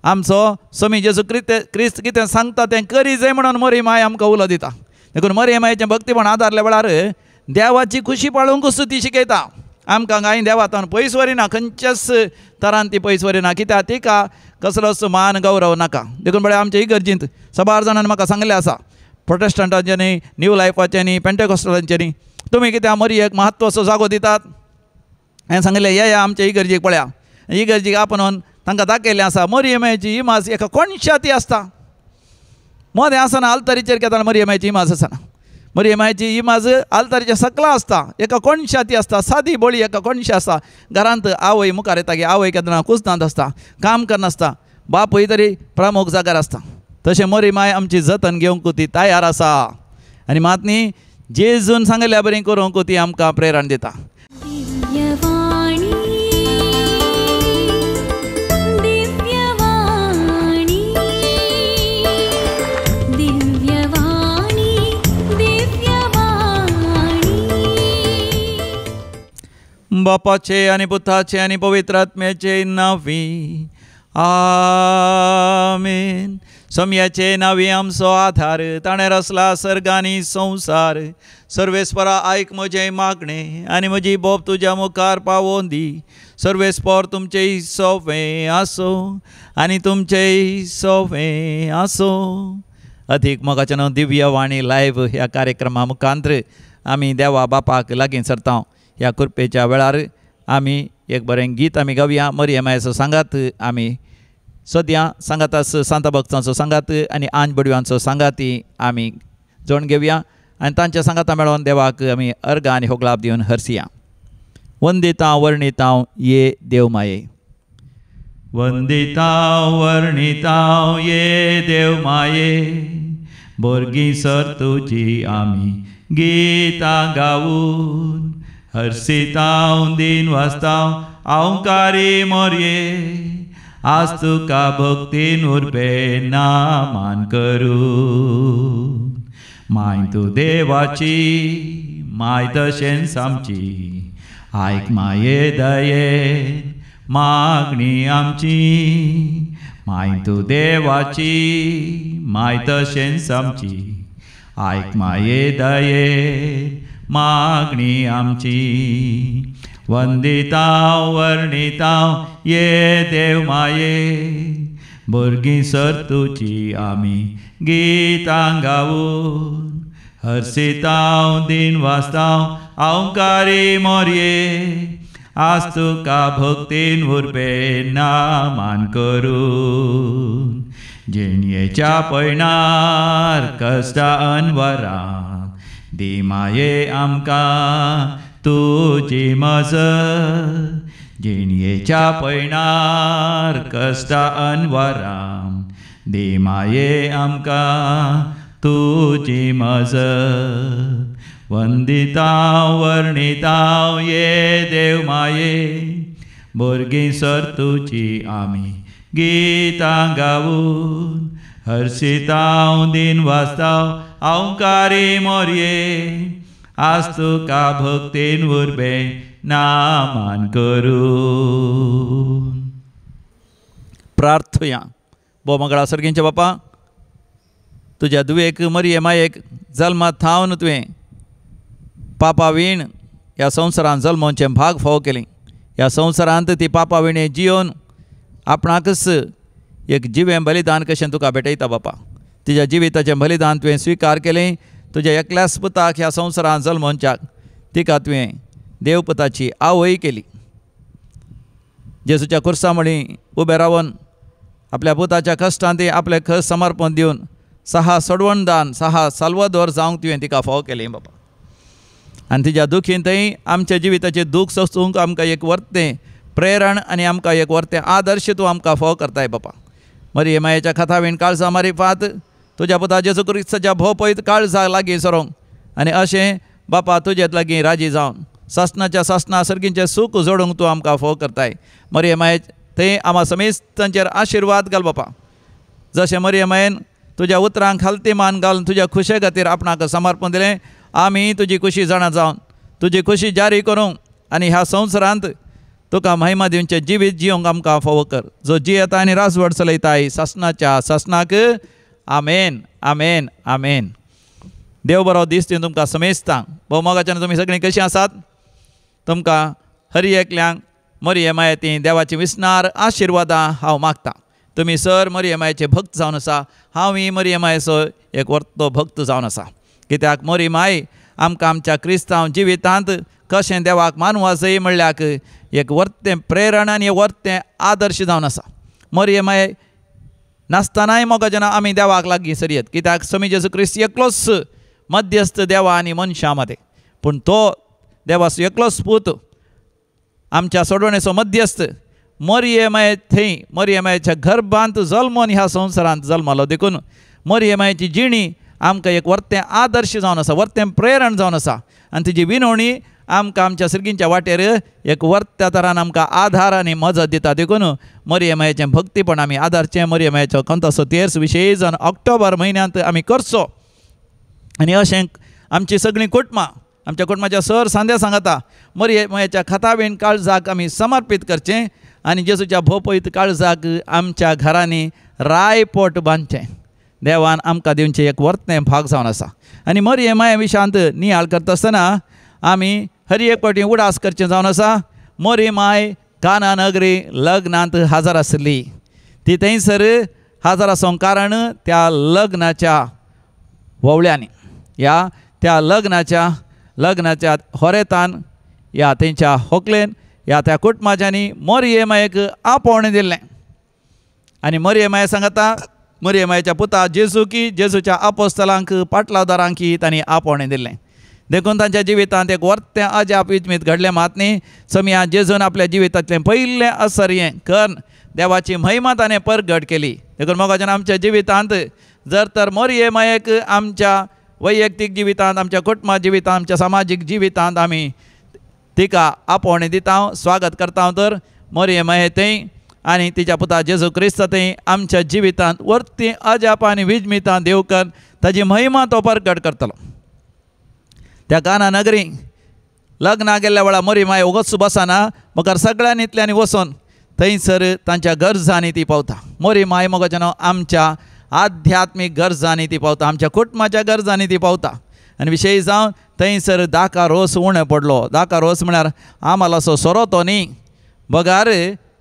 आमचो स्वामी जेजू क्रिस्त कितें सांगता तें करी जाय म्हणून मरी माय आमकां उलो दिता. देखून मरी मायचें भक्तीपण आदारल्या वेळार देवाची खुशी पाळूंक ती शिकयता आमकां. कांय देवातान पयस व्हरिना, खंयच्याच तरान ती पयस व्हरिना, कित्याक तिका कसलोच मान गौरव नाका. देखून पळय आमचे इगर्जींत सबार जाणांनी म्हाका सांगलें आसा, प्रोटेस्टंटांच्यांनी, न्यू लायफाच्यांनी, पेंटेकॉस्टलांच्यांनी, तुमी कित्याक मरयेक महत्वाचो जागो दितात? हांवें सांगलें येया आमचे इगर्जीक पळया. इगर्जीक आपणून तांकां दाखयल्लें आसा मरियमाची इमाज एका कोणशा ती आसता, मदें आसना आल्तारीचेर केन्ना मरियमाची इमाज आसना. मरियमाची इमाज आल्तारीच्या सकला आसता, एका कोणशा ती आसता, सादी बळी एका कोणशा आसता. घरांत आवय मुखार येता की आवय केन्ना कुसनांत आसता, काम करनासता, बापूय तरी प्रमुख जाग्यार आसता. तशें मरिमाय आमची जतन घेवंक ती तयार आसा आनी मात न्ही जेजून सांगल्या बरी करूंक ती आमकां प्रेरण दिता. बापाचे आनी पुताचे आनी पवित्र आत्म्याचे नांवी आमेन. सम्याचे नांवी आमचो आधार, ताणें रचला सर्ग आनी संवसार. सर्वेस्परा आयक म्हजें मागणें आनी म्हजी बोब तुज्या मुखार पावोवन दी. सर्वेस्पर तुमचें सोंपें आसूं आनी तुमचें सोंपें आसूं. अधीक मोगाचें नांव दिव्यवाणी लायव्ह ह्या कार्यक्रमा मुखांत्र आमी देवा बापाक लागीं सरता. ह्या कृपेच्या वेळार आमी एक बरें गीत आमी गावया. मरियमायचो सांगात आमी सद्या सांगातास सांता भक्तांचो सांगात आनी आंज बडव्यांचो सांगाती आमी जोड घेवया आनी तांच्या सांगाता मेळोवन देवाक आमी अर्गां आनी होगळाप दिवन हरसिया. वंदिता वर्णिता ये देव माये, वंदिता वर्णिता ये देव माये, भुरगीं सर तुजी आमी गितां गावून हर्षितांव दिन वाचतांव अहंकारी मोरये, आज तुका भक्तीन उर्बे नामान करूं. माय तूं देवाची माय तशेंच आमची, आयक माये दयेन मागणी आमची. माय तूं देवाची माय तशेंच आमची, आयक माये दयेन मागणी आमची. वंदितांव वर्णितांव ये देव माये, भुरगीं सर तुजी आमी गितां गावून हर्षितांव दिन वाचतांव अहंकारी मोरये, आज तुका भक्तीन उर्बे नामान करून. जिणयेच्या पयणार कश्टा अनवरां दी माये आमकां तुजी मजत. जिणयेच्या पयणार कश्टा अनवरां दी माये आमकां तुजी मजत. वंदितांव वर्णितांव ये देव माये, भुरगीं सर तुजी आमी गितां गावून हर्षितांव दिन वाचतांव अहंकारी मोरये, आज तुका भक्तीन उर्बे नामान करून. प्रार्थुया. भो मंगळा सर्गींच्या बापा, तुज्या दुवेक मरिये मायेक जल्मा थावन तुवें पापा वीण ह्या संवसारांत जल्मोवचें भाग फावो केली. ह्या संवसारांत ती पापा विणें जियोवन आपणाकच एक जिवें बलिदान कशें तुका भेटयता बापा. तिज्या जिविताचें बलिदान तुवें स्विकार केलें. तुज्या एकल्याच पुताक ह्या संवसारांत जल्मोवच्याक तिका तुवें देवपुताची आवय केली. जेजूच्या खुर्सा मळी उबें रावन आपल्या पुताच्या कश्टांत ती आपलें खस समर्पण दिवन सहा सोडवणदान सहा साल्वादोर जावंक तुवें तिका फावो केली बापा. आनी तिज्या दुखीन थंय आमच्या जिविताचें दूख सोसूंक आमकां एक वर्तें प्रेरण आनी आमकां एक वर्तें आदर्श तूं आमकां फावो करताय बापा. मरिये मायेच्या कथावीण काळजा मारिफात तुज्या पुता जेजू क्रिस्ताच्या भोव पयत काळजा लागीं सरोंक आनी अशें बापा तुजे लागीं राजी जावन सासणाच्या सासणा सर्गींचें सूख जोडूंक तूं आमकां फावो करताय. मरिये माये थंय आमा समेस्तांचेर आशिर्वाद घाल बापा. जशें मरिये मायेन तुज्या उतरांक खालती मान घालून तुज्या खुशे खातीर आपणाक समर्पण दिलें, आमी तुजी खुशी जाणा जावन तुजी खुशी जारी करूंक आनी ह्या संवसारांत तुका महिमा दिवचें जिवीत जिवंक आमकां फावो कर, जो जियेता आनी राजवट चलयताय सासणाच्या सासणाक. आमेन, आमेन, आमेन. देव बरो दीस दिवन तुमकां समेस्तांक. भोव मोगाच्यान तुमी सगळीं कशीं आसात? तुमकां हरी एकल्यांक मरिये मायेती देवाची विसनार आशिर्वादां हांव मागतां. तुमी सर मरिये मायेचे भक्त जावन आसा, हांवूय मरिये मायेचो एक वर्तो भक्त जावन आसा. कित्याक मरी माय आमकां आमच्या क्रिस्तांव जिवितांत कशें देवाक मानवा जाय म्हणल्याक एक वर्तें प्रेरणा आनी वर्तें आदर्श जावन आसा. मरिये माय नासतनाय मोगाच्यान आमी देवाक लागीं सरयत, कित्याक स्वामी जेजू क्रिस्त एकलोच मध्यस्थ देवा आनी मनशां मदें, पूण तो देवाचो एकलोच पूत आमच्या सोडवणेचो मध्यस्थ मरिये माये थंय मरिये मायेच्या गर्भांत जल्मोन ह्या संवसारांत जल्मलो. देखून मरिये मायेची जिणी आमकां एक वर्तें आदर्श जावन आसा, वर्तें प्रेरण जावन आसा आनी तिजी विनवणी आमकां आमच्या सर्गींच्या वाटेर एक वर्त्या तरान आमकां आधार आनी मजत दिता. देखून मरिये मायेचें भक्तीपण आमी आदारचें. मरिये मायेचो कंतासो तेर्स विशेश जावन ऑक्टोबर म्हयन्यांत आमी करचो आनी अशें आमची सगळीं कुटुंबां आमच्या कुटुंबाच्या सर सांद्या सांगता मरिये मायेच्या खातावीण काळजाक आमी समर्पीत करचें आनी जेजूच्या भोपयत काळजाक आमच्या घरांनी रायपोट बांदचें. देवान आमकां दिवचें एक वर्तें भाग जावन आसा. आनी मरिये माये विशांत नियाळ करता आसतना आमी हर एक फावटी उडास करचें जावन आसा. मरी माय काना नगरी लग्नांत हाजर आसली, ती थंयसर हाजर आसूंक कारण त्या लग्नाच्या व्होवळ्यांनी ह्या त्या लग्नाच्या होरेतान ह्या तेंच्या होकलेन ह्या त्या कुटुंबाच्यांनी मरिये मायेक आपोवणें दिल्लें. आनी मरिये माये सांगता मरिये मायेच्या पुता जेजूकी जेजूच्या आपोस्तलांक पाटलादारांकी तांणी आपोवणें दिल्लें. देखून तांच्या जिवितांत एक वर्तें अजाप विजमीत घडलें मात न्ही, समया जेजून आपल्या जिवितांतलें पयलें असर्यें करून देवाची महिमा ताणें परगट केली. देखून मोगाच्यान आमच्या जिवितांत जर तर मरिये मायेक आमच्या वैयक्तीक जिवितांत, आमच्या कुटुंबा जिवितांत, आमच्या सामाजीक जिवितांत आमी तिका आपोवणें दिता, स्वागत करता तर मरिये माये थंय आनी तिच्या पुता जेजू क्रिस्त थंय आमच्या जिवितांत वर्ती अजाप आनी विजमितां देव कर ताजी महिमा तो परगट करतलो. त्या काना नगरी लग्नाक गेल्ल्या वेळार मरी माय ओगोच बसना, मगर सगळ्यांनी इतल्यांनी वचून थंयसर तांच्या गरजांनी ती पावता. मरी माय मोगाच्यान आमच्या आध्यात्मीक गरजांनी ती पावता, आमच्या कुटुंबाच्या गरजांनी ती पावता. आनी विशेश जावन थंयसर दाका रोस उणें पडलो. दाका रोस म्हळ्यार आम्हाला सोरो तो न्ही, बगार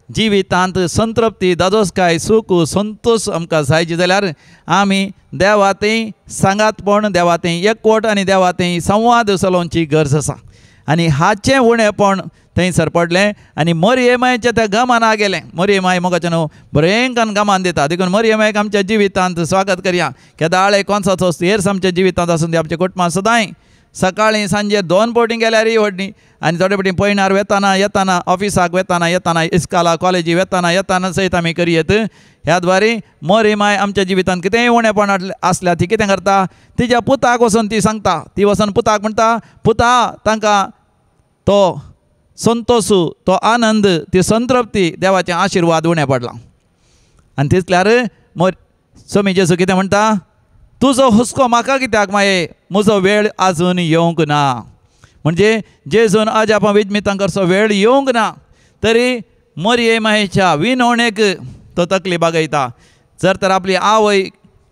जिवितांत संतृप्ती, दादोसकाय, सूख, संतोश आमकां जायची जाल्यार आमी देवाथंय सांगातपण, देवाथंय एकवट आनी देवाथंय संवाद चलोवची गरज आसा. आनी हाचें उणेपण थंयसर पडलें आनी मरिये मायेच्या त्या गमाना गेलें. मरिये माय मोगाचें न्हू बरेंकान गमान दिता. देखून मरिये मायेक आमच्या जिवितांत स्वागत करया. केदाळे कोणसाचो तेर्स आमच्या जिवितांत आसून ती आमच्या कुटुंबांत सदांय सकाळीं सांजे 2 फावटी गेल्यारय व्हडली आनी थोडे फावटी पयणार वेताना येताना, ऑफिसाक वेताना येताना, इस्काला कॉलेजी वेताना येताना सयत आमी करयेत. ह्या द्वारे मरी माय आमच्या जिवितांत कितेंय उणेपण आसल्यार ती कितें करता, तिच्या पुताक वचून ती सांगता. ती वचून पुताक म्हणटा, पुता तांकां तो संतोशू, तो आनंद, ती संतृप्ती, देवाचे आशिर्वाद उणें पडला. आनी तितल्यार स्वामी जेजू कितें म्हणटा, तुजो हुस्को म्हाका कित्याक माये, म्हजो वेळ आजून येवंक ना. म्हणजे जेजून अजापां विजमितां करचो वेळ येवंक ना तरी मरिये मायेच्या विनवणेक तो तकली बागयता. जर तर आपली आवय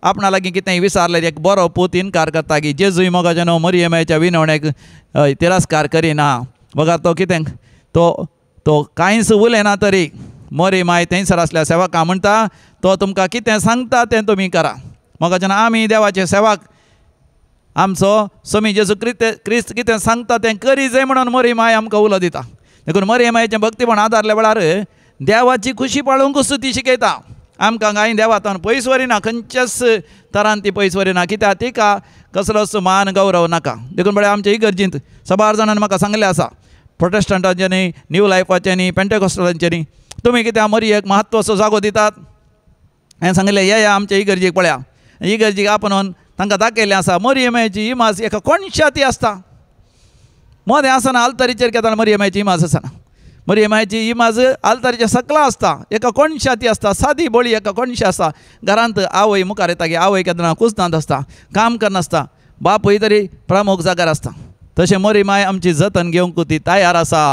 आपणा लागीं कितेंय विचारलें, एक बरो पूत इनकार करता की जेजूय मोगाचें न्हू मरिये मायेच्या विनवणेक तिरस्कार करिना, बघा तो कितें तो तो कांयच उलयना तरी मरी माय थंयसर आसल्या सेवका म्हणटा, तो तुमकां कितें सांगता तें तुमी करा. मोगाच्यान आमी देवाचे सेवक, आमचो स्वामी जेजू क्रिस्त कितें सांगता तें करी जाय म्हणून मरी माय आमकां उलो दिता. देखून मरी मायेचें भक्तीपण आदारल्या वेळार देवाची खुशी पाळूंक ती शिकयता आमकां. कांय देवातान पयस व्हरिना, खंयच्याच तरान ती पयस व्हरिना, कित्याक तिका कसलोच मान गौरव नाका. देखून पळय आमच्या इगर्जींत साबार जाणांनी म्हाका सांगलें आसा, प्रोटेस्टंटांच्यांनी, न्यू लायफाच्यांनी, पेंटेकॉस्टलांच्यांनी, तुमी कित्याक मरियेक महत्वाचो जागो दितात? हांवें सांगलें, येया आमच्या इगर्जीक पळया. इगर्जीक आपोवन तांकां दाखयल्लें आसा मरिये मायेची इमाज एका कोणशा ती आसता, मदें आसना आल्तारीचेर केन्ना मरिये मायेची इमाज आसना. मरिये मायेची इमाज आल्तारीच्या सकला आसता, एका कोणशा ती आसता, सादी बळी एका कोणशा आसता. घरांत आवय मुखार येता की आवय केन्ना कुसनांत आसता, काम करनासता, बापूय तरी प्रमुख जाग्यार आसता. तशें मरी माय आमची जतन घेवंक ती तयार आसा.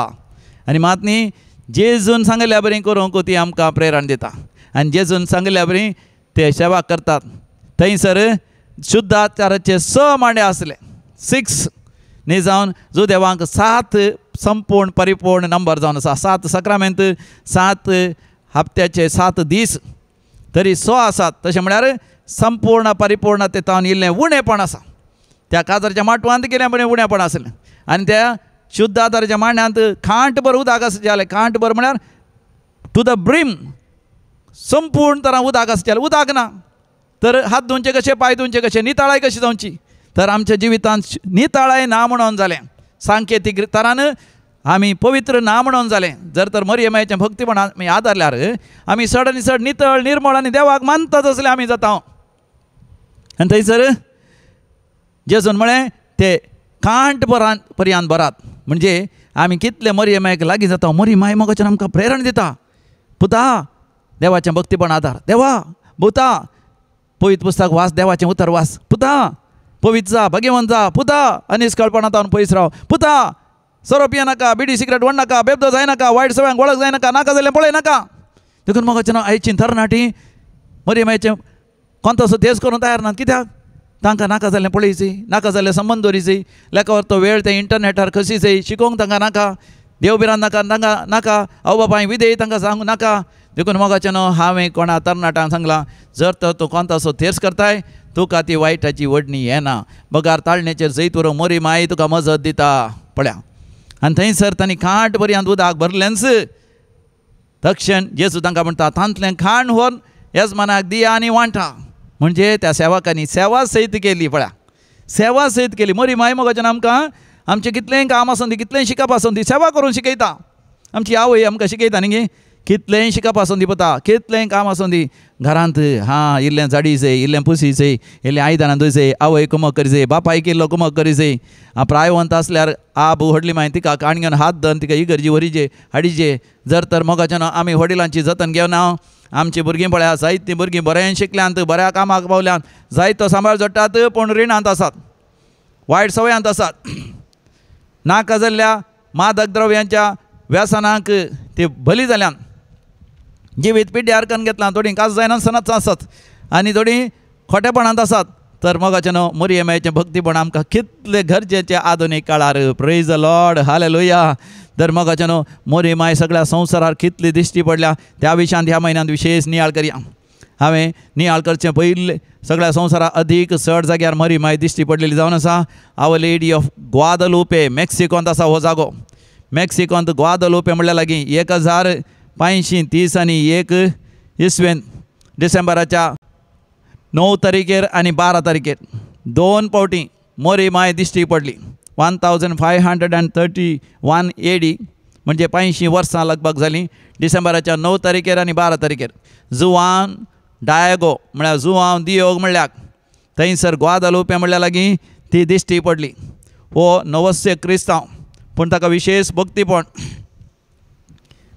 आनी मात न्ही जेजून सांगल्या बरी करूंक ती आमकां प्रेरण दिता आनी जेजून सांगल्या बरी ते सेवा करतात. थंयसर शुद्धाचाराचे 6 मांडे आसले, 6 न्ही जावन जुदेवांक 7 संपूर्ण परिपूर्ण नंबर जावन आसा. 7 सक्रामेंत, 7 हप्त्याचे 7 दीस तरी 100 आसात. तशें म्हळ्यार संपूर्ण परिपूर्ण ते तावन इल्लें उणेपण आसा. त्या काजरच्या माटवांत कितें बरें उणेपण आसलें आनी त्या शुद्ध आदाराच्या मांड्यांत खांटभर उदक आसचें जालें. खांटभर म्हळ्यार टू the brim, संपूर्ण तरा उदक आसचें जालें. उदक ना तर हात धुवचे कशे, पांय धुवचे कशे, नितळाय कशी जावची. तर आमच्या जिवितांत नितळाय ना म्हणून जालें. सांकेतीक तरान आमी पवित्र ना म्हणून जालें. जर तर मरियमायचें भक्तीपण आमी आदारल्यार आमी चड आनी चड नितळ निर्मळ आनी देवाक मानतात असले आमी जाता. आनी थंयसर जेजून म्हळें ते कांट पर्यांत भरात. म्हणजे आमी कितले मरियमायक लागीं जाता. मरियमाय मोगाच्यान आमकां प्रेरण दिता, पुता देवाचें भक्तीपण आदार, देवा पुता पवित्र पुस्तक वाच, देवाचें उतर वाच, पुता पवित्र जा, भगेवंत जा, पुता अनिस्कळपणांत पयस राव, पुता सोरो पियेनाका, बिडी सिगरेट ओडनाका, बेबदो जायनाका, वायट सवयांक वळख जायनाका, नाका जाल्यार पळयनाका. देखून मोगाचें नांव आयची तरणाटी मरियमायचें कोणतो तेज करूंक तयार ना. कित्याक तांकां नाका जाल्लें पळयची, नाका जाल्लें संबंद दवरीची, लेखावर तो वेळ ते इंटरनेटार कशीचय शिकोवंक तांकां नाका, देव भिरांत नाका, तांकां नाका, आवय बापाय विधेय तांकां सांगूंक नाका. देखून मोगाचें न्हू हांवें कोणा तरणाट्यांक सांगलां, जर तर तूं कोणतो थेर्स करताय तुका ती वायटाची वडणी येना, बगार ताळणेचेर जैत व्हरूंक मोरी माई तुका मजत दिता. पळया आनी थंयसर तांणी खाट पर्यंत उदक भरलेंच. तक्षण जेजू तांकां म्हणटा तांतलें खाण व्हरून येजमानाक दिया आनी वांटा. म्हणजे त्या सेवकांनी सेवा सयत केली. पळया सेवा सयत केली. मोरी माय मोगाच्यान आमकां आमचें कितलेंय काम आसूं दी, कितलेंय शिकप आसूं दी, सेवा करून शिकयता. आमची आवय आमकां शिकयता न्ही गे, कितलेंय शिकप आसूं दी पुता, कितलेंय काम आसूं दी, घरांत हां इल्लें झाडीचें, इल्लें पुसीचें, इल्लें आयदनां धुयचें, आवय कुमक करीचें, बापायक इल्लो कुमक करीचें. प्रायवंत आसल्यार आब व्हडली माय तिका काण घेवन हात धरून तिका इगर्जी व्हरीचे हाडीचे. जर तर मोगाच्यान आमी वडिलांची जतन घेवना आमची भुरगीं पळया जायतीं भुरगीं बरें शिकल्यांत, बऱ्या कामाक पावल्यांत, जायतो सांबाळ जोडटात, पूण रिणांत आसात, वायट सवयांत आसात, नाका जाल्ल्या मादक द्रव्यांच्या व्यसनांक ती बली जाल्यान, जिवीत पिड्ड्यार करून घेतलां. थोडीं काज जायनासतनाच आसात आनी थोडीं खोटेपणांत आसात. तर मोगाचें न्हू मरियमायचें भक्तीपण आमकां कितलें गरजेचें आधुनीक काळार. प्रेज the Lord, hallelujah. तर मोगाचें न्हू मरियमाय सगळ्या संवसारार कितली दिश्टी पडल्या त्या विशयांत ह्या म्हयन्यांत विशेष नियाळ करया. हांवें नियाळ करचें पयलें सगळ्या संवसारार अदीक चड जाग्यार मरियमाय दिश्टी पडलेली जावन आसा. Our lady of Guadalupe, मेक्सिकोंत आसा हो जागो. मेक्सिकोंत ग्वादलुपे म्हणल्यार लागीं 1530 आनी 1 इसवेंत डिसेंबराच्या 9 तारखेर आनी 12 तारखेर 2 फावटी मोरी माय दिश्टी पडली. 1531 AD म्हणजे 85 वर्सां लगभग जालीं. डिसेंबराच्या 9 तारखेर आनी 12 तारखेर जुवान डायगो म्हळ्यार जुवान दियोग म्हणल्यार थंयसर ग्वादलुपे म्हणल्यार लागीं ती दिश्टी पडली. हो नवस्य क्रिस्तांव पूण ताका विशेष भक्तीपण.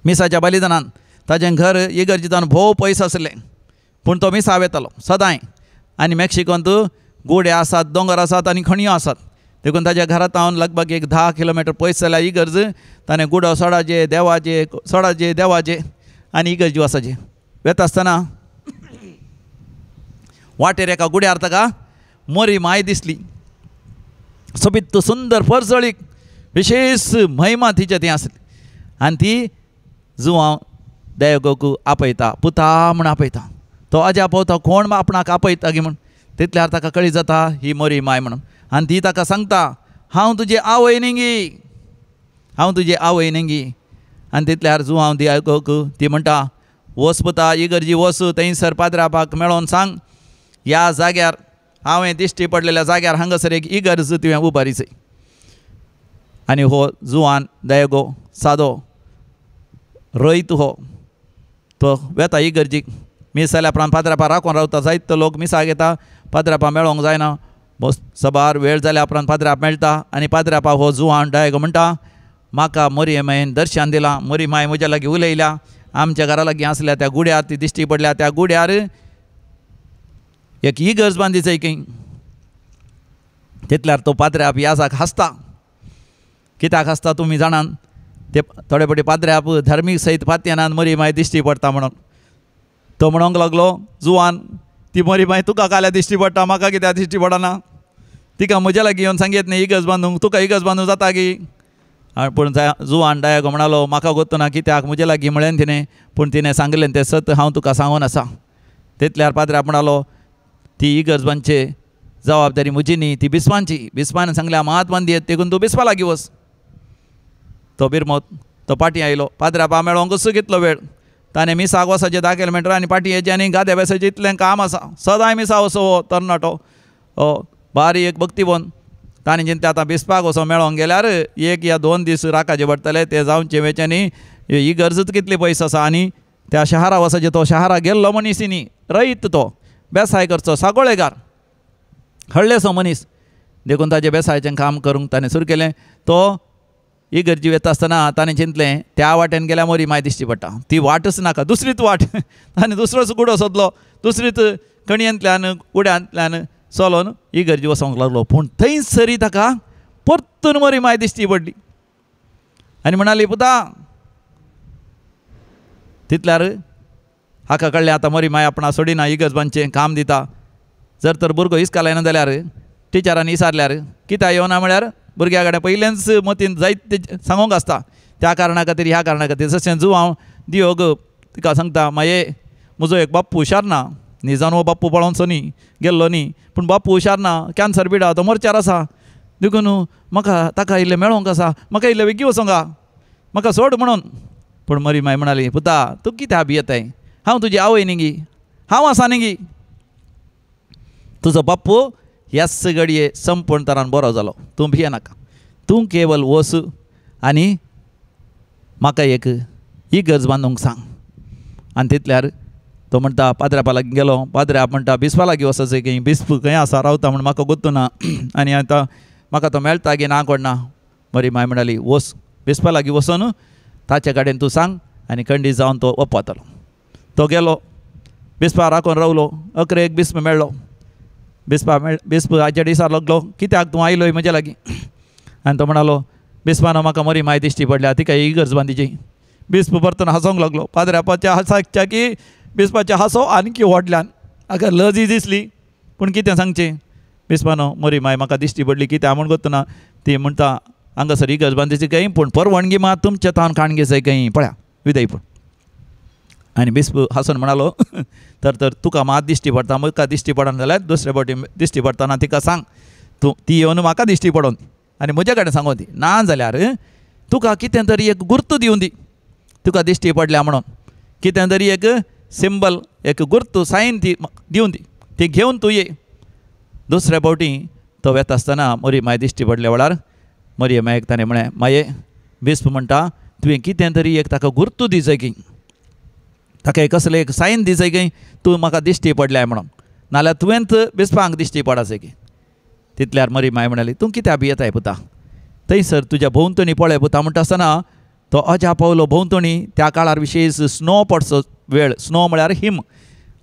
मिसाच्या बलिदानान ताजें घर इगर्जेंतल्यान भोव पयस आसलें पूण तो मिसा वेतालो सदांय. आनी मेक्सिकोंत गुडे आसात, दोंगर आसात आनी खणयो आसात, देखून ताज्या घरांत हांव लगभग एक 10 किलोमिटर पयस जाल्यार इगर्ज ताणें गुडो सोडाचे देवाचे सोडाचे देवाचे आनी इगर्जी वचाचे. वेता आसतना वाटेर एका गुड्यार ताका मोरी माय दिसली. सोबीत सुंदर परजळीक विशेष महिमा तिचे ती आसली आनी ती जुवांव देवगोक आपयता, पुता म्हूण आपयता. तो अजाप पावता कोण आपणाक आपयता गी म्हूण. तितल्यार ताका कळी जाता ही मोरी माय म्हणून. आनी ती ताका सांगता हांव तुजी आवय न्ही, हांव तुजी आवय न्ही. आनी तितल्यार जुवांव दियागोक ती म्हणटा वच पुता इगर्जी वच, थंयसर पाद्रापाक मेळोन सांग ह्या जाग्यार हांवें दिश्टी पडलेल्या जाग्यार हांगासर एक इगर्ज तुवें उबारीची. आनी हो जुवान दयागो सादो रयत हो तो वेता इगर्जीक. मीस जाल्या उपरांत पाद्रापा राखून रावता. जायतो लोक मिसाक येता, पाद्रापा मेळोंक जायना. सबार वेळ जाल्या उपरांत पाद्राप मेळटा आनी पाद्रापा हो जुवान डायगो म्हणटा म्हाका मोरी मायन दर्शन दिलां, मोरी माय म्हज्या लागीं उलयल्या, आमच्या घरा लागीं आसल्या त्या गुड्यार ती दिश्टी पडल्या, त्या गुड्यार एक इगर्ज बांदीचय खंय. तितल्यार तो पाद्राप याजाक हांसता. कित्याक हांसता तुमी जाणात? ते थोडे फावटी पाद्र्याप धार्मीक सयत पातयेनान मरी माय दिश्टी पडटा म्हणून. तो म्हणूंक लागलो, जुवान ती मरी माय तुका काल्या दिश्टी पडटा, म्हाका कित्याक दिश्टी पडना? तिका म्हज्या लागीं येवन सांगयत न्ही इगर्ज बांदूंक, तुका इगर्ज बांदूंक जाता की? पूण जुवान डायगो म्हणालो, म्हाका गोत्तो ना कित्याक म्हज्या लागीं म्हळें तिणें, पूण तिणें सांगलें तें सत हांव तुका सांगून आसा. तितल्यार पाद्र्याप म्हणालो, ती इगर्ज बांदचे जबाबदारी म्हजी न्ही, ती बिस्पांची. बिस्पान सांगल्या मात बांदयेत, देखून तूं बिस्पा लागीं वच. तो बिरमोत तो पाटी आयलो. पाद्र्यापा मेळोंक कितलो वेळ, ताणें मिसाक वसाचें दाखयलें म्हणटा आनी पाटी येचें आनी गाद्या बेसाचें इतलें काम आसा. सदांय मिसा वचो हो तरणाटो, हो बारीक एक भक्तिवन. ताणें चिंतलें आतां बिस्पाक वचोन मेळोंक गेल्यार 1 या 2 दीस राखाचे पडटले, ते जावचे वेच्यांनी ही गरजूच कितली पयस आसा. आनी त्या शहरा वसाचे तो शहरा गेल्लो मनीस न्ही, रयत तो बेसाय करचो सागोळेगार हळ्ळेसो मनीस. देखून ताजें बेसायचें काम करूंक ताणें सुरू केलें. तो इगर्जी वता आसतना ताणें चिंतलें त्या वाटेन गेल्यार मोरी माय दिश्टी पडटा, ती वाटच नाका, दुसरीच वाट. ताणें दुसरोच गुडो सोदलो, दुसरीच कणयेंतल्यान गुड्यांतल्यान चलोन इगर्जी वचोंक लागलो. पूण थंयसरी ताका परतून मोरी माय दिश्टी पडली आनी म्हणाली, पुता. तितल्यार हाका कळ्ळें आतां मोरी माय आपणा सोडिना, इगर्ज बांदचें काम दिता. जर तर भुरगो इस्काल येना जाल्यार टिचरांनी विचारल्यार कित्याक येवना म्हळ्यार भुरग्या कडेन पयलेंच मतीन जायत ते सांगूंक आसता. त्या कारणा खातीर ह्या कारणा खातीर. जशें जुवांव दियोग तिका सांगता, माये म्हजो एक बाप्पू हुशार ना, निजान हो बाप्पू पळोवचो न्ही गेल्लो न्ही, पूण बाप्पू हुशार ना, कॅन्सर बिडा, तो मोर्चार आसा, देखून म्हाका ताका इल्लें मेळोंक आसा, म्हाका इल्लें बेगी वचोंक आहा, म्हाका सोड म्हणून. पूण मरी माय म्हणाली, पुता तूं कित्याक भियेताय, हांव तुजी आवय न्ही गी, हांव आसा न्ही गी. तुजो बाप्पू ह्याच घडये संपूर्ण तरान बरो जालो, तूं भियेनाका, तूं केवल वच आनी म्हाका एक इगर्ज बांदूंक सांग. आनी तितल्यार तो म्हणटा पाद्र्यापा लागीं गेलो. पाद्र्याप म्हणटा बिस्पा लागीं वचचें खंय, बिस्प खंय आसा रावता म्हूण म्हाका गोत्तो ना, आनी आतां म्हाका तो मेळटा की ना कोण ना. मरी माय म्हणाली, वच बिस्पा लागीं वचून ताचे कडेन तूं सांग आनी खंडीत जावन तो वपातलो. तो गेलो, बिस्पा राखून रावलो. अकरेक बिस्प मेळ्ळो. बिस्पा मेळ बिस्प हाच्या दिसा लागलो, कित्याक तूं आयलोय म्हज्या लागीं? आनी तो म्हणालो, बिस्पान म्हाका मरी माय दिश्टी पडल्या, तिका इगर्ज बांदिची. बिस्प परतून हांसोंक लागलो. पाद्र्यापाच्या हांसाच्या की बिस्पाच्या हांसो आनीक व्हडल्यान हाका लजी दिसली, पूण कितें सांगचें. बिस्पानो मरी माय म्हाका दिश्टी पडली कित्याक म्हूण गोत्तना, ती म्हणटा हांगासर इगर्ज बांदिची खंय, पूण परवानगी मात तुमच्या तावन काणगे जाय खंय, पळया विदयपूर. आनी बिस्प हांसून म्हणालो, तर तर तुका मात दिश्टी पडटा, म्हाका दिश्टी पडना जाल्यार दुसरे फावटी दिश्टी पडटना तिका सांग, तूं ती येवन म्हाका दिश्टी पडोन आनी म्हजे कडेन सांगून दी, ना जाल्यार तुका कितें तरी एक गुर्त दिवन दी, तुका दिश्टी पडल्या म्हणून कितें तरी एक सिंबल, एक गुर्त सायन ती दिवन दी, ती घेवन तूं ये. दुसऱ्या फावटी तो वेता आसतना मरी माय दिश्टी पडल्या वेळार मरी मायक ताणें म्हळें, माये बिस्प म्हणटा तुवें कितें तरी एक ताका गुर्त दी जाय की, ताका एक कसलें एक सायन दी जाय की तूं म्हाका दिश्टी पडल्याय म्हणून, नाल्यार तुवेंच बिस्पांक दिश्टी पडासय की. तितल्यार मरी माय म्हणाली, तूं कित्याक भियेताय पुता, थंयसर तुज्या भोंवतणी पळय पुता. म्हणटा आसतना तो अजाप पावलो. भोंवतणी त्या काळार विशेश स्नो पडचो वेळ, स्नो म्हळ्यार हिम,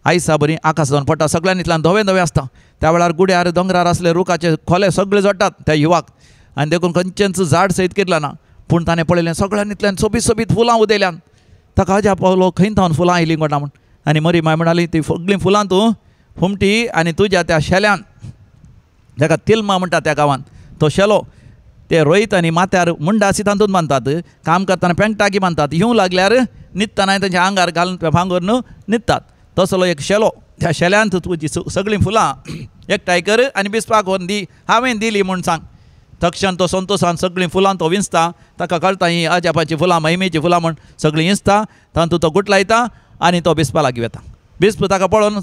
आयसा बरी आकाश जावन पडटा, सगळ्यांनी धवें धवें आसता. त्या वेळार गुड्यार दोंगरार आसले रुखाचे खोले सगळे जोडटात त्या युवाक, आनी देखून खंयचेंच झाड सयत केल्लें ना. पूण ताणें पळयलें सगळ्यांनी सोबीत सोबीत फुलां उदयल्यान. ताका अजाप पावलो, खंय थावन फुलां आयलीं कोणा म्हूण. आनी मरी माय म्हणाली, ती सगळीं फुलां तूं हुमटी आनी तुज्या त्या शेल्यान, ताका तिलमा म्हणटा त्या गांवांत, तो शेलो ते रोयत आनी माथ्यार मुंडासी तातूंत बांदतात, काम करतना पेंटाकी बांदतात, येवं लागल्यार न्हिदतना तांच्या आंगार घालून भांगर न्हू न्हिदतात. तसलो एक शेलो, त्या शेल्यांत तुजी सगळीं फुलां एकठांय कर आनी बिस्पाक व्हरून दी, हांवें दिली म्हूण सांग. तक्षण तो संतोशान सगळीं फुलां तो विंचता, ताका कळटा ही अजापाचीं फुलां, महिमेचीं फुलां म्हूण सगळीं विंचता, तातूंत तो गुटलायता आनी तो बिस्पा लागीं वता. बिस्प ताका पळोवन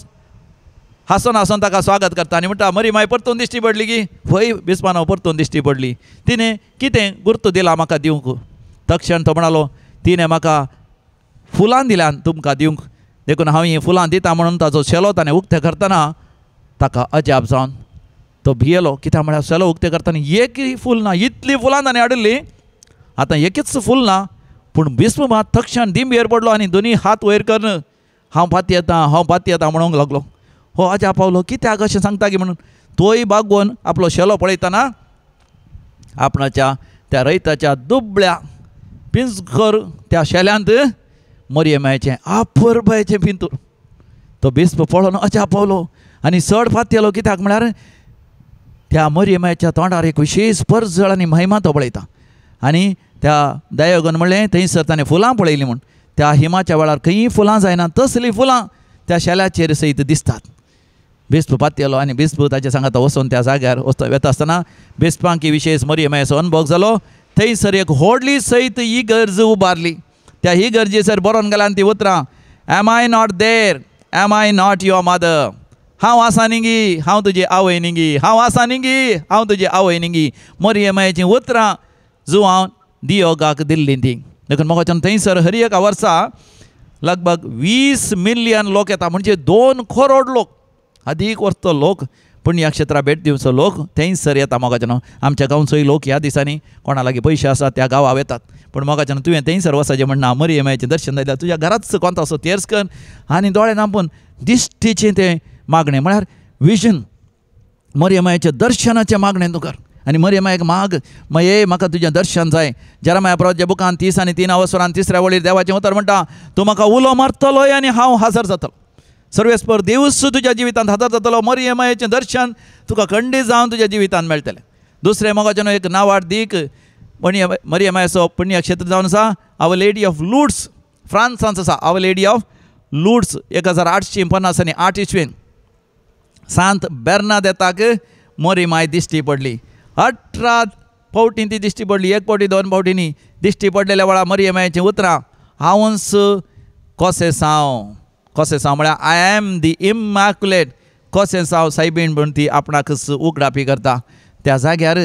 हांसून हांसून ताका स्वागत करता आनी म्हणटा, मरी माय परतून दिश्टी पडली की? हय बिस्पान परतून दिश्टी पडली, तिणें कितें गुर्त दिला म्हाका दिवंक. तक्षण तो म्हणालो, तिणें म्हाका फुलां दिल्यान तुमकां दिवंक, देखून हांव हीं फुलां दिता म्हणून ताचो शेलो ताणें उक्तें करतना ताका अजाप जावन तो भियेलो. कित्याक म्हळ्यार शेलो उक्तें करतना एकय फूल ना, इतलीं फुलां ताणें हाडिल्लीं, आतां एकच फूल ना. पूण बिस्प मात तक्षण दिंबेर पडलो आनी दोनी हात वयर करून हांव पातयेतां, हांव पातयेतां म्हणूंक लागलो. हो अजाप पावलो, कित्याक अशें सांगता की म्हणून. तोय बागोवन आपलो शेलो पळयतना आपणाच्या त्या रयताच्या दुबळ्या पिंजकर त्या शेल्यांत मरियमायचें आपरबायचें पिंतूर. तो बिस्प पळोवन अजाप पावलो आनी चड फातयलो, कित्याक म्हळ्यार त्या मरियमायच्या तोंडार एक विशेश परजळ आनी महिमा तो पळयता. आनी त्या दयोगन म्हणलें थंयसर ताणें फुलां पळयलीं म्हूण, त्या हिमाच्या वेळार खंयी फुलां जायना तसलीं फुलां त्या शेल्याचेर सयत दिसतात. बिस्प पातयलो आनी बिस्प ताचे सांगाता वचून त्या जाग्यार वता आसतना बिस्पांकी विशेश मरियमायचो अनुभव जालो. थंयसर एक व्हडली सयत ही गरज उबारली. त्या ही गरजेसर बरोवन गेल्यान ती उतरां, am I not there, am I not your mother. हांव आसा न्ही, हांव तुजी आवय न्ही, हांव आसा न्ही, हांव तुजी आवय न्ही. मरियमायचीं उतरां जुवांव दियोगाक दिल्लीं ती. देखून म्हाका थंयसर हर एका वर्सा लगभग 20 मिलियन लोक येता, म्हणजे 2 करोड लोक, अदीक वर्सचो लोक पुण्यक्षेत्रा भेट दिवचो लोक थंयसर येता. मोगाच्यान आमच्या गांवचोय लोक ह्या दिसांनी कोणा लागीं पयशे आसा त्या गांवा येतात, पूण मोगाच्यान तुवें थंयसर वचपाचें म्हणना. मरियमायचें दर्शन जाल्यार तुज्या घराच कोणतो असो तेर्स कर आनी दोळे धांपून दिश्टीचें तें मागणें म्हळ्यार विजन, मरियमायच्या दर्शनाचें मागणें तूं कर आनी मरियमायक माग, मये म्हाका तुजें दर्शन जाय. जेरमाया प्रवाच्या बुकान 30 3 अवसरान 3 वळीर देवाचें उतर म्हणटा, तूं म्हाका उलो मारतलोय आनी हांव हजर जातलो. सर्वेस्पर देवूच तुज्या जिवितांत हजर जातलो. मरियमायचें दर्शन तुका खंडीत जावन तुज्या जिवितांत मेळटलें. दुसरें मोगाचें एक नावाडदीक मरियमायचो पुण्यक्षेत्र जावन आसा our lady of Lourdes, फ्रांसांत आसा our lady of Lourdes. 1850 आनी 8 इसवेन सांत बेर्नादेताक मरिमाय दिश्टी पडली. 18 फावटीं ती दिश्टी पडली, एक फावटी 2 फावटींनी दिश्टी पडलेल्या वेळार मरियमायचीं उतरां, हांवच कोसेसांव, कोसेसांव म्हळ्यार I am the immaculate कोसेसांव सायबीण म्हूण ती आपणाकच उगडापी करता. त्या जाग्यार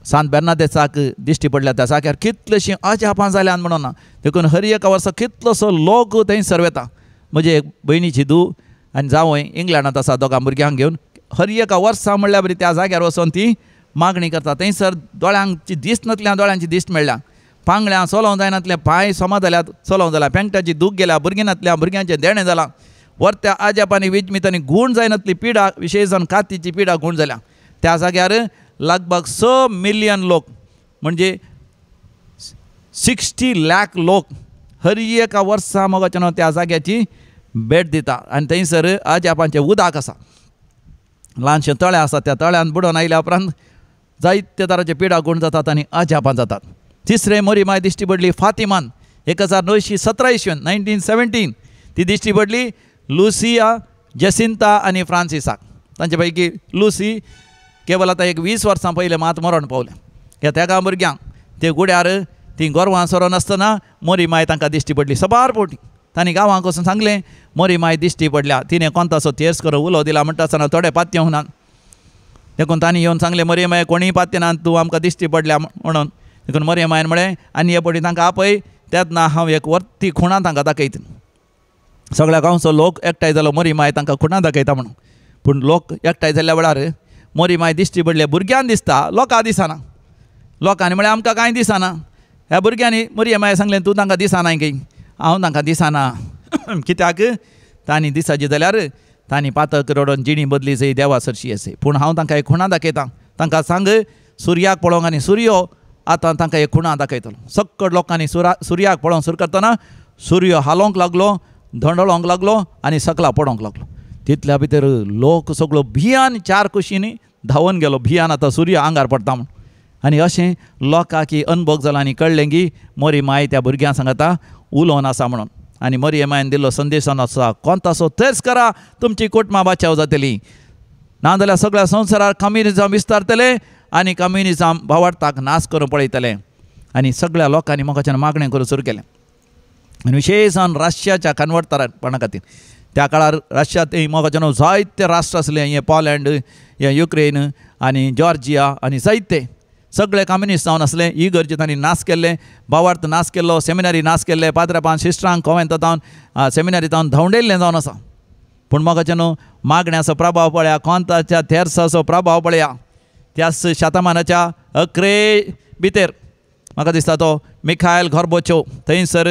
सांत बेर्नादेसाक दिश्टी पडल्या त्या जाग्यार कितलेशीं अजापां जाल्यान म्हणून ना. देखून हर एका वर्सा कितलोसो लोक थंयसर वता. म्हजे एक भयणीची धूव आनी जावंय इंग्लंडांत आसा, दोगां भुरग्यांक घेवन हर एका वर्सा म्हणल्यार बरी त्या जाग्यार वचून ती मागणी करता. थंयसर दोळ्यांची दिश्ट नासल्या दोळ्यांची दिश्ट मेळ्ळ्या, पांगळ्यां चलोवंक जायनातलें पांय सोमा जाल्यात चलोवंक जाला, पेंकटाची दूख गेल्या, भुरगीं नातल्या भुरग्यांचें देणें जालां, वरत्या आजापांनी विजमितांनी गूण जायनातली पिडा, विशेश जावन कातीची पिडा गूण जाल्या. त्या जाग्यार लगभग 6 मिलियन लोक म्हणजे 60 लाख लोक हर एका वर्सा मोगाच्या त्या जाग्याची भेट दिता. आनी थंयसर अजापांचें उदक आसा, ल्हानशें तळें आसा, त्या तळ्यान बुडोवन आयल्या उपरांत जायते तरांचे पिडा गूण जातात आनी अजापां जातात. तिसरें मरिमाय दिश्टी पडली फातिमान 1917 इसवेन 1917 ती दिश्टी पडली लुसिया, जेसिंता आनी फ्रांसिसाक. तांचे पैकी लुसी केवल आतां एक 20 वर्सां पयलें मात मरण पावलें. ह्या तेगा भुरग्यांक ते गुड्यार तीं गोरवां सोरोन आसतना मरिमाय तांकां दिश्टी पडली सबार फावटी. तांणी गांवांक वचून सांगलें मरिमाय दिश्टी पडल्या, तिणें कोणतासो तेर्स करून उलो दिला म्हणटा आसतना थोडे पातयेवंक ना. देखून तांणी येवन सांगलें मरिमाय कोणीय पातयेना, तूं आमकां दिश्टी पडल्या म्हणून. देखून मरियमायन म्हळें आनी हे फावटी तांकां आपय, तेन्ना हांव एक वर्ती खुणा तांकां दाखयता. सगळ्या गांवचो लोक एकठांय जालो, मरिमाय तांकां खुणा दाखयता म्हणून. पूण लोक एकठांय जाल्ल्या वेळार मरिमाय दिश्टी पडल्या भुरग्यांक दिसता, लोकां दिसना. लोकांनी म्हळें आमकां कांय दिसना. ह्या भुरग्यांनी मरियमाय सांगलें तूं तांकां दिसना की, हांव तांकां दिसना. कित्याक तांणी दिसाची जाल्यार तांणी पातक रडोन जिणी बदली जाय देवा सरशी आसय, पूण हांव तांकां एक खुणा दाखयता, तांकां सांग सुर्याक पळोवंक आनी सुर्यो आतां तांकां एक खुणा दाखयतलो. सक्कड लोकांनी सुर्याक पळोवंक सुरू करतना सुर्यो हालोवंक लागलो, धंडळोंक लागलो आनी सकला पडोवंक लागलो. तितल्या भितर लोक सगळो भियान 4 कुशींनी धांवन गेलो, भियान आतां सूर्य आंगार पडटा म्हूण. आनी अशें लोकांक अनभोग जालो आनी कळ्ळें की मरिमाय त्या भुरग्यां सांगता उलोवन आसा म्हणून. आनी मरियमायन दिल्लो संदेश आसा, कोणतासो तेच करा तुमची कुटुंबां बाचाव जातली, नाजाल्यार सगळ्या संवसारार कम्युनिजम विस्तारतलें आनी कम्युनिजम भावार्थाक नाश करून पळयतलें. आनी सगळ्या लोकांनी मोगाच्यान मागणें करूंक सुरू केलें. आनी विशेश जावन रशियाच्या कन्वर्टपणा खातीर त्या काळार रशिया थंय मोगाच्यान जायते राष्ट्र आसले, हें पोलँड, हें युक्रेन आनी जॉर्जिया आनी जायते सगळे कम्युनिस्ट जावन आसले. ही गरजे तांणी नाश केल्ले, भावार्थ नाश केल्लो, सेमिनारी नाश केल्ले, पाद्रापान सिस्टरांक कोवेंता जावन सेमिनारी जावन धांवडयल्लें जावन आसा. पूण मोगाच्यान मागण्याचो प्रभाव पळया, कोंताच्या तेर्साचो प्रभाव पळया. त्याच शतमानाच्या अकरे भितर म्हाका दिसता तो मिखायल गोर्बाचोव थंयसर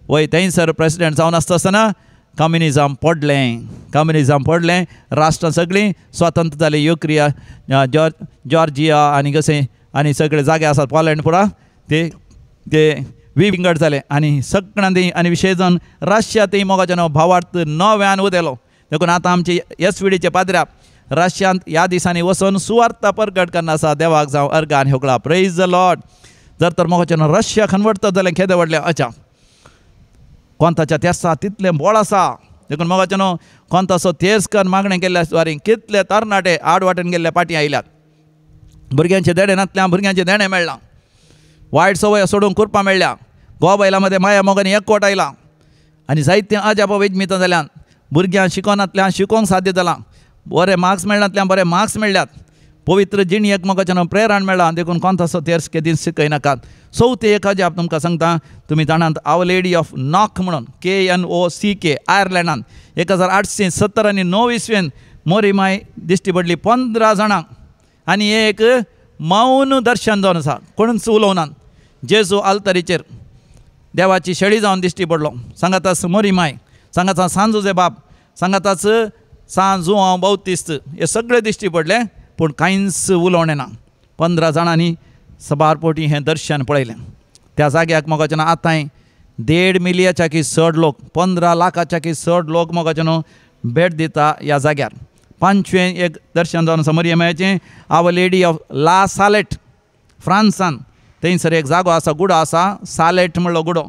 वय थंयसर प्रेसिडेंट जावन आसता आसतना कम्युनिजम पडलें, कम्युनिजम पडलें, राष्ट्रां सगळीं स्वतंत्र जालीं. युक्रिया, जॉर्जिया आनी कशें आनी सगळे जागे आसात पोलँड पुरा ते ते विंगड जाले आनी सगळ्यां आनी विशेश जावन रशिया थंय मोगाचें भावार्थ नव्यान उदेलो. देखून आतां आमचे एस व्ही डीचे पाद्र्या रशियांत ह्या दिसांनी वचून सुवार्थ परगट करना आसा. देवाक जावं अर्गान होगळा. Praise the Lord. जर तर मोगाचें रशिया खनवडत जाल्यार केदें व्हडलें अजाप. कोंताच्या तेसा तितलें बोळ आसा. देखून मोगाचें न्हू कोंताचो तेज कर मागणें केल्ल्या द्वारे कितले तरणाटे आड वाटेन गेल्ले पाटी आयल्यात. भुरग्यांचें देणें नातल्या भुरग्यांचें देणें मेळ्ळां, वायट संवय सोडूंक कुरपां मेळ्ळ्या, गोवा बायलां मदें माया मोगांनी एकवट आयला आनी जायतें अजापां वेजमितां जाल्यान. भुरग्यांक शिकोनातल्यान शिकोवंक साध्य जालां, बरे मार्क्स मेळनातल्यान बरे मार्क्स मेळ्ळ्यात, पवित्र जिणेक मोगाचें न्हू प्रेरण मेळ्ळां. देखून कोंताचो तेर्स केदीं शिकयनाकात. चवथें एक अजाप तुमकां सांगता, तुमी जाणात our lady of knock म्हणून KNOCK आयर्लंडान 1870 आनी 9 इसवेन मोरीमाय दिश्टी पडली 15 जाणांक आनी एक मौन दर्शन जावन आसा, कोणूच उलोवनात. जेजू आल्तरीचेर देवाची शेळी जावन दिश्टी पडलो. सांगाताच मोरीमाय, सांगाता सांजुजे बाप, सांगाताच सांजू जुआंव बाउतिस्त हे सगळे दिश्टी पडले, पूण कांयच उलोवणें ना. 15 जाणांनी सबार पोटी हें दर्शन पळयलें. त्या जाग्याक मोगाचें न्हू आतांय 1.5 मिलियाच्या की चड लोक, 15 लाखाच्या की चड लोक मोगाचें न्हू भेट दिता ह्या जाग्यार. पांचवें एक दर्शन जावन आसा मरियमायचें our lady of La Salette फ्रांसान. थंयसर एक जागो आसा, गुडो आसा, सालेट म्हणलो गुडो.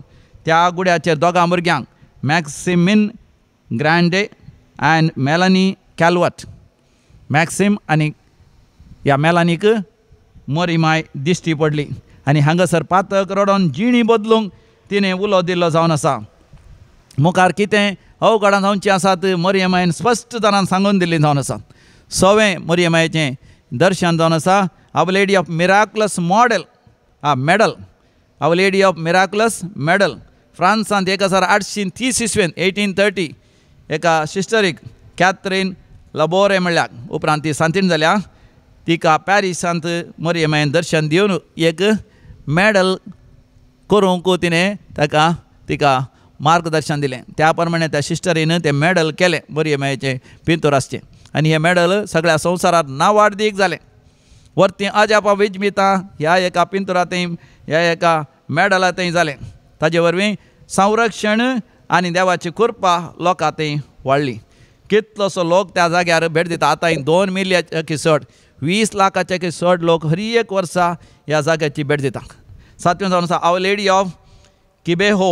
त्या गुड्याचेर दोगां भुरग्यांक Maximin Grandier and Melanie Calvat, Maxim आनी ह्या मेलानीक मोरीमाय दिश्टी पडली आनी हांगासर पातक रडोन जिणी बदलूंक तिणें उलो दिल्लो जावन आसा. मुखार कितें अवघडां जावचीं आसात मोरयमायन स्पश्ट तरान सांगून दिल्ली जावन आसा. सवें मोरयमायचें दर्शन जावन आसा our lady of miraculous model medal, our lady of miraculous medal फ्रांसांत 1830 इसवेन 1830 एका सिस्टरीक कॅथरीन लबोरे म्हणल्यार उपरांत ती सांतीण जाल्या, तिका पॅरिसांत मोरयमायन दर्शन दिवन एक मेडल करूंक तिणें ताका तिका मार्गदर्शन दिलें. त्या प्रमाणे त्या सिस्टरीन तें मेडल केलें मोरयमायचें पिंतूर आसचें आनी हें मेडल सगळ्या संवसारांत नावाडदीक जालें. वरतीं अजापां विजमितां ह्या एका पिंतुरांतय ह्या एका मेडलांतय जालें. ताजे वरवीं संरक्षण आनी देवाची कृपा लोकां थंय वाडली. कितलोसो लोक त्या जाग्यार भेट दिता. आतां 2 मिलियाच्या की चड, 20 लाखाच्या की चड लोक हर एक वर्सा ह्या जाग्याची भेट दिता. सातवें जावन आसा our lady of किबेहो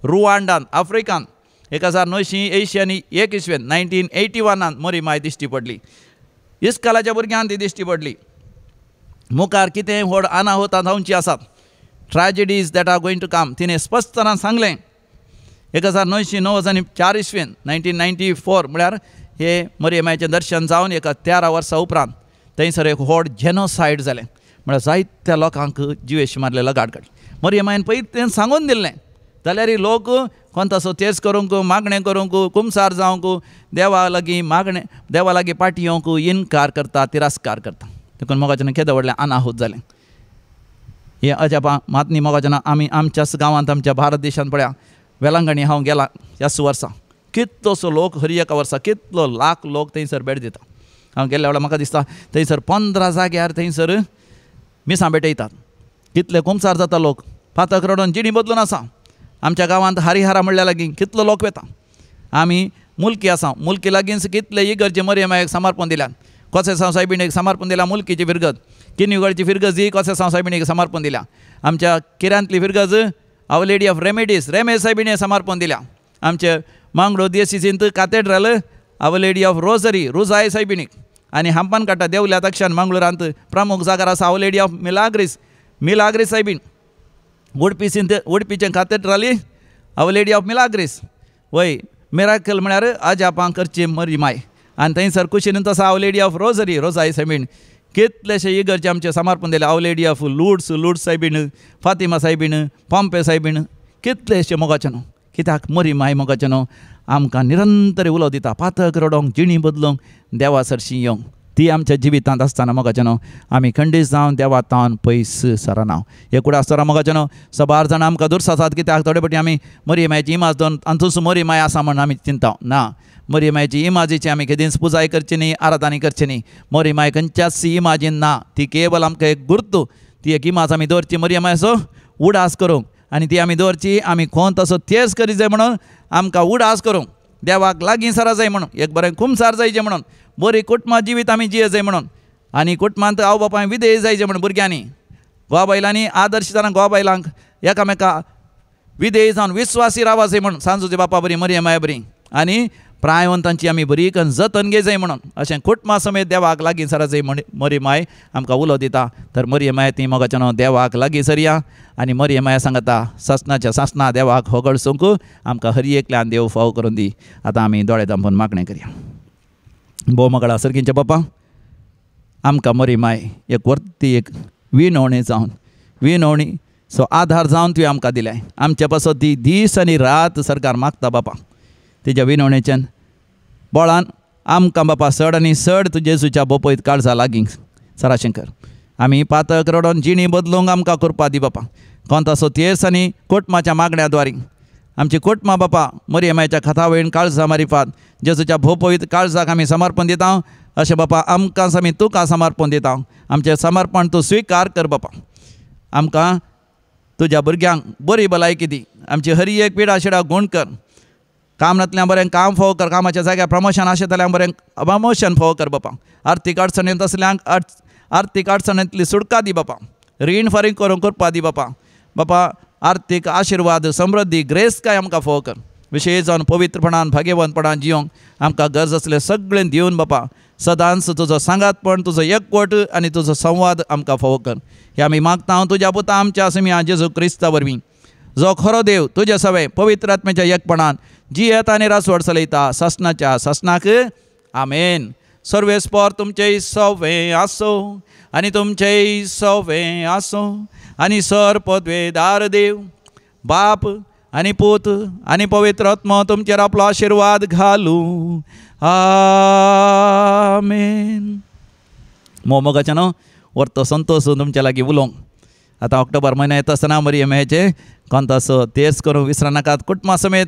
रुवांडान आफ्रिकान 1981 आनी 1 इसवेन 1981 मोरीमाय दिश्टी पडली. इस्कालाच्या भुरग्यांक ती दिश्टी पडली. मुखार कितें व्हड अनाहुतां जावचीं आसात, tragedies that are going to come, तिणें स्पश्ट तरान सांगलें. 1994 इसवेन 1994 म्हळ्यार हे मोरयमायचें दर्शन जावन एका 13 वर्सां उपरांत थंयसर एक व्हड जेनोसायड जालें, म्हळ्यार जायत्या लोकांक जिवेश मारले, लगाड काडली. मोरयमायन पयलीं तें सांगून दिल्लें जाल्यार लोक कोणतासो तेज करूंक, मागणें करूंक, कुमसार जावंक, देवा लागीं मागणें, देवा लागीं पाटी येवंक इनकार करता, तिरस्कार करता. देखून मोगाच्यान केदें व्हडलें अनाहूत जालें. हें अजापां मातनी मोगाच्यान आमी आमच्याच गांवांत आमच्या भारत देशांत पळया वेलंगणी हांव गेलां ह्याच वर्सा कितलोसो लोक हर एका वर्सा कितलो लाख लोक थंयसर भेट दिता. हांव गेल्ल्या वेळार म्हाका दिसता थंयसर 15 जाग्यार थंयसर मिसां भेटयतात. कितले कुमसार जाता लोक, फातक रडोन जिणी बदलून आसा. आमच्या गांवांत हरिहरा म्हणल्या लागीं कितलो लोक वता. आमी मुलकी आसा, मुलकी लागींच कितले इगर्जे मरियमायक समर्पण दिल्यात. कोसेसांव सायबिणीक समर्पण दिला मुलकीची फिरगज, किन्युगडची फिरगज ही कोसेसांव सायबिणीक समर्पण दिल्या. आमच्या किरांतली फिरगज our lady of remedies Ramesh सायबिणीक समर्पण दिल्या. आमचे मांगडो दियसिसींत cathedral our lady of rosary Rujai सायबिणीक आनी हांपानकाटा देवल्या दक्षान मंगळुरांत प्रमुख जागार आसा our lady of Milagres Milagres सायबीण. उडपी उडपीचें काथेड्रली our lady of Milagres वय मिराकल म्हळ्यार अजापां करची मरी माय आनी थंयसर कुशीन तसो our lady of rosary Rojai सायबीण. कितलेशे इगर्जे आमचें समर्पण दिलें our lady of Lourdes Lourdes सायबीण, Fatima सायबीण, पोम्पे सायबीण, कितलेशे मोगाचें न्हू. कित्याक मरी माय मोगाचें न्हू आमकां निरंतर उलो दिता पातक रडोंक, जिणी बदलूंक, देवा सरशी येवंक. ती आमच्या जिवितांत आसतना मोगाचें न्हू आमी खंडीत जावन देवा तावन पयस सरना. एकूण आसतना मोगाचें न्हू सबार जाणां आमकां दुर्सासात कित्याक थोडे फावटी आमी मरी मायची इमाज दोन तातूंत मरी माय आसा म्हण आमी चिंता ना. मरी मायची इमाजीची आमी केदींच पुजाय करची न्ही, आराधना करची न्ही. मरी माय खंयच्याच इमाजीन ना, ती केवल आमकां एक गुर्तू, ती एक इमाज आमी दवरची मरी मायचो उडास करूंक आनी ती आमी दवरची. आमी कोण तसो तेर्स करी जाय म्हणून आमकां उडास करूंक देवाक लागीं सरा जाय म्हणून एक बरें कुमसार जायचें म्हणून बरी कुटुंबा जिवीत आमी जिये जाय म्हणून आनी कुटुंबांत आवय बापाय विधेय जायचें म्हणून भुरग्यांनी घोवा बायलांनी आदर्श जावन घोवा बायलांक एकामेका विधेय जावन विस्वासी रावा जाय म्हणून सांजूचे बापा बरी मरियम माया बरी आनी प्रायवंतांची आमी बरी करून जतन घे जाय म्हणून अशें कुटुंबा समेत देवाक लागीं सरा जाय म्हण मरी माय आमकां उलो दिता. तर मरियम माय ती मोगाच्यान देवाक लागीं सरया आनी मरियम माय सांगता सासणाच्या सासणा देवाक होगळसूंक आमकां हर एकल्यान देव फाव करून दी. आतां आमी दोळे धांपून मागणें करया. भोव मगळा सर्गींच्या बापा आमकां मरी माय एक वर्ती एक विनवणी जावन विनवणी सो आधार जावन तुवें आमकां दिलाय. आमचे पासत ती दीस आनी रात सरकार मागता बापा. तिच्या विनवणेच्यान बळान आमकां बापा सड आनी सड तुजे जेजूच्या बोपयत काळजा लागीं सराशंकर आमी पातक रडोन जिणी बदलूंक आमकां करपा दी बापा. कोणतासो तेर्स आनी कोटमाच्या मागण्या द्वारी आमची कोटमा बापा मरियमायच्या कथा वयन काळजा मारिफात जेजूच्या भोपयत काळजाक आमी समर्पण दिता. अशें बापा आमकां आमी तुका समर्पण दिता. आमचें समर्पण तूं स्विकार कर बापा. आमकां तुज्या भुरग्यांक बरी भलायकी दी. आमची हरी एक पिडा शिडा गूण कर. काम नातल्यां बरें काम फोव कर. कामाच्या जाग्यार प्रमोशन आशिल्ल्यांक बरें प्रमोशन फोव कर बापा. आर्थीक अडचणींत आसल्यांक आर्थीक अडचणींतली सुटका दी बापा. रीण फारीक करूंक करपा दी बापा. बापा आर्थीक आशिर्वाद समृद्धी ग्रेस काय आमकां फोव कर. विशेश जावन पवित्रपणान भाग्यवंतपणान जिवंक आमकां गरज आसलें सगळें दिवन बापा सदांच तुजो सांगातपण तुजो एकवट आनी तुजो संवाद आमकां फोव कर. हे आमी मागता तुज्या पुता आमच्या आसमिया जेजू क्रिस्ता वरवीं जो खरो देव तुज्या सवे पवित्र आत्म्याच्या एकपणान जियेत आनी रासवड चलयता सासणाच्या सासणाक आमेन. सर्वेस्पर तुमचेय सवे आसो आनी तुमचेय सवे आसो आनी सर पदवेदार देव बाप आनी पूत आनी पवित्र आत्मो तुमचेर आपलो आशिर्वाद घालूं. आमेन. मोगाच्या न्हू वर्तो संतोश तुमच्या लागीं उलोवंक. आतां ऑक्टोबर म्हयनो येता आसतना मरियमायेचें कोणतासो तेर्स करूंक विसरनाकात. कुटुंबा समेत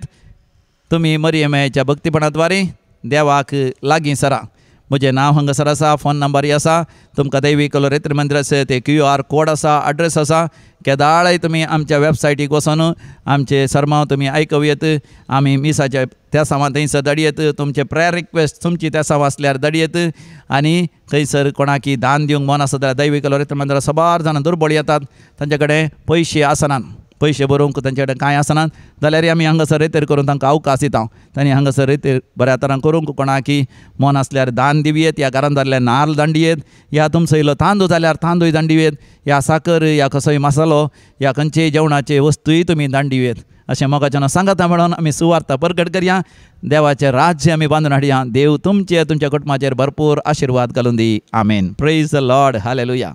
तुमी मरियमायेच्या भक्तीपणा द्वारे देवाक लागीं सरा. म्हजें नांव हांगासर आसा, फोन नंबरय आसा. तुमकां दैवीक लोरेत्री मंदिराचे ते QR code आसा, एड्रेस आसा. केदाळय तुमी आमच्या वेबसायटीक वचून आमचे सरमांव तुमी आयकूं येत. आमी मिसाच्या त्या सामान थंयसर धाडयेत. तुमचे प्रेयर रिक्वेस्ट तुमची त्या सामान आसल्यार धाडयेत. आनी थंयसर कोणाकी दान दिवंक मन आसा जाल्यार दैवीक लोरेत्री मंदिरां साबार जाणां दुर्बळ येतात, तांचे कडेन पयशे आसनात, पयशे बरोवंक तांचे कडेन कांय आसनात जाल्यार आमी हांगासर रेतेर करून तांकां अवकाश दिता. तांणी हांगासर रेतेर बऱ्या तरान करूंक कोणाकी मन आसल्यार दान दिवयेत, ह्या घरान जाल्ले नाल्ल दांडयेत, ह्या तुमचो इल्लो तांदूळ जाल्यार तांदूळ दांडयेत, ह्या साकर ह्या कसोय मसालो ह्या खंयचेय जेवणाचे वस्तूय तुमी दांडयेत. अशें मोगाच्यान सांगता म्हणून आमी सुवार्ता परगट करया. देवाचें राज्य आमी बांदून हाडया. देव तुमचे तुमच्या कुटुंबाचेर भरपूर आशिर्वाद घालून दी. आमेन. Praise the Lord. Hallelujah.